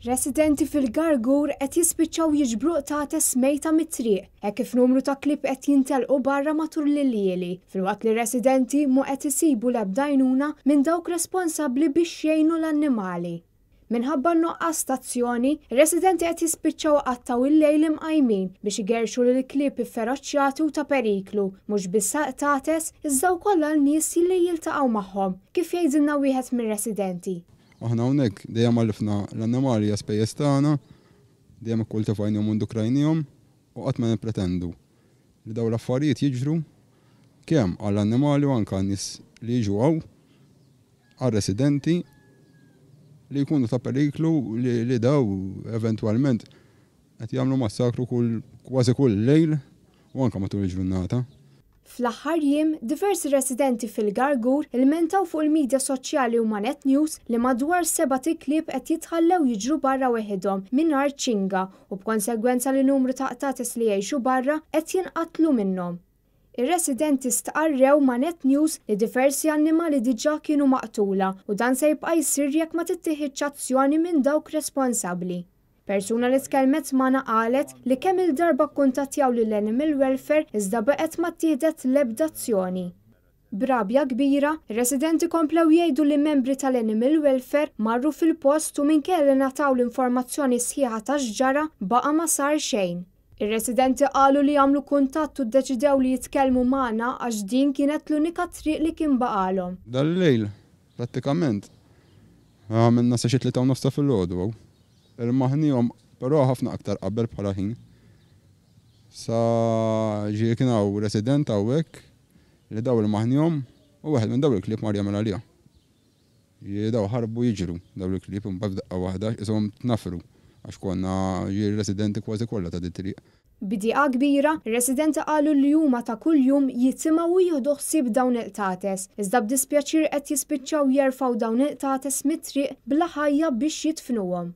Residenti fil-Gargur qed jispiċċaw jiġbru qtates mejta mit-triq, hekk kif numru ta' klieb qed jintelqu barra matul l-iljieli, filwaqt li r-residenti mhu qed isibu l-ebda għajnuna minn dawk responsabbli biex jgħinu l-annimali. Minħabba n-nuqqas ta' azzjoni, ir-residenti qed jispiċċaw iqattgħu l-lejl imqajmin biex igerrxu lill-klieb ifferoċjati u ta' periklu, mhux biss għall-qtates, iżda wkoll għal nies li jiltaqgħu magħhom, kif jgħidilna wieħed mir-residenti. Aħna hawnhekk dejjem għalifna l-annimali għas-spejjeż tagħna, dejjem ikkultivajnihom u ndukrajnihom u qatt ma nippretendu li dawn l-affarijiet jiġru kemm għall-annimali u anke għan-nies li jiġu hawn, għar-residenti li jkunu ta' periklu li daw eventwalment qed jagħmlu massakru kull kważi kull lejl u anke matul il-ġurnata. Fl-aħħar jiem, diversi residenti fil-Gargur ilmentaw fuq il-midja soċjali u ma' Net News li madwar sebat iklieb qed jitħallew jiġru barra weħidhom mingħajr ċinga u b'konsegwenza li numru ta' qtates li jgħixu barra qed jinqatlu minnhom. Ir-residenti stqarrew ma' Net News li diversi annimali diġà kienu maqtula u dan se jibqa' jsir jekk ma tittieħidx azzjoni minn dawk responsabbli. Persuna li tkellmet magħna qalet li kemm-il darba kkuntattjaw lil Animal Welfare iżda baqgħet ma ttieħdet l-ebda azzjoni. B'rabja kbira, ir-residenti komplew jgħidu li membri tal-Animal Welfare marru fil-post u minkejja li ngħataw l-informazzjoni sħiħa ta' x'ġara, baqa' ma sar xejn. Ir-residenti qalu li għamlu kuntatt u ddeċidew li jitkellmu magħna għax din kienet l-unika triq li kien baqgħalhom. Dal-lejl, prattikament, għamilna sa xi 3:30 ta' filgħodu hawn. Irmaħniehom però ħafna aktar qabel bħala ħin. Sa ġieli kien hawn resident hawnhekk li daw irmaħniehom u wieħed minn dawn il-klieb mar jagħmel għaliha. Ġieli daw ħarbu jiġru dawn il-klieb imbagħad f'daqqa waħda qishom tnaffru għax konna ġieli residenti kważi kollha ta' dit-triq. B'dieqa kbira, ir-residenti qalu li huma ta' kuljum jitimgħu u jieħdu ħsieb dawn il-qtates, iżda b'dispjaċir qed jispiċċaw jerfgħu dawn il-qtates mit-triq bla ħajja biex jidfnuhom.